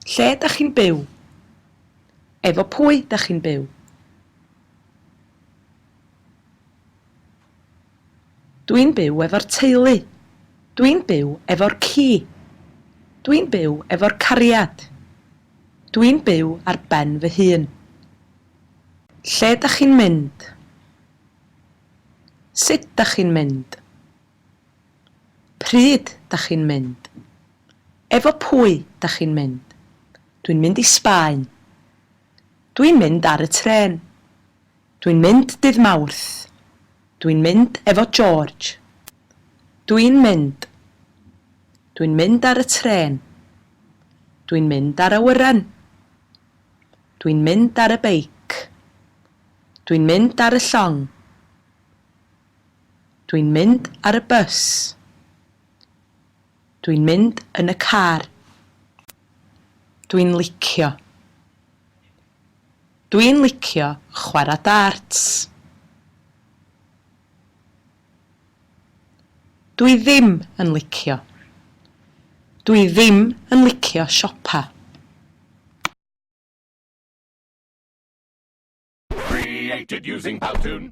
Lle dach chi'n byw? Efo pwy dach chi'n byw? Dwi'n byw efo'r teulu. Dwi'n byw efo'r ci. Dwi'n byw efo'r cariad. Dwi'n byw ar ben fy hun. Lle dach chi'n mynd? Sut dach chi'n mynd? Pryd dach chi'n mynd? Efo pwy dach chi'n mynd? Dwi'n mynd i Sbaen. Dwi'n mynd ar y trên. Dwi'n mynd dydd Mawrth. Dwi'n mynd efo George. Dwi'n mynd. Dwi'n mynd ar y trên. Dwi'n mynd ar awyren. Dwi'n mynd ar y beic. Dwi'n mynd ar y llong. Dwi'n mynd ar y bws. Dwi'n mynd yn y car. Dwi'n licio. Dwi'n licio chwarae darts. Dwi ddim yn licio. Dwi ddim yn licio siopa. Created using Powtoon.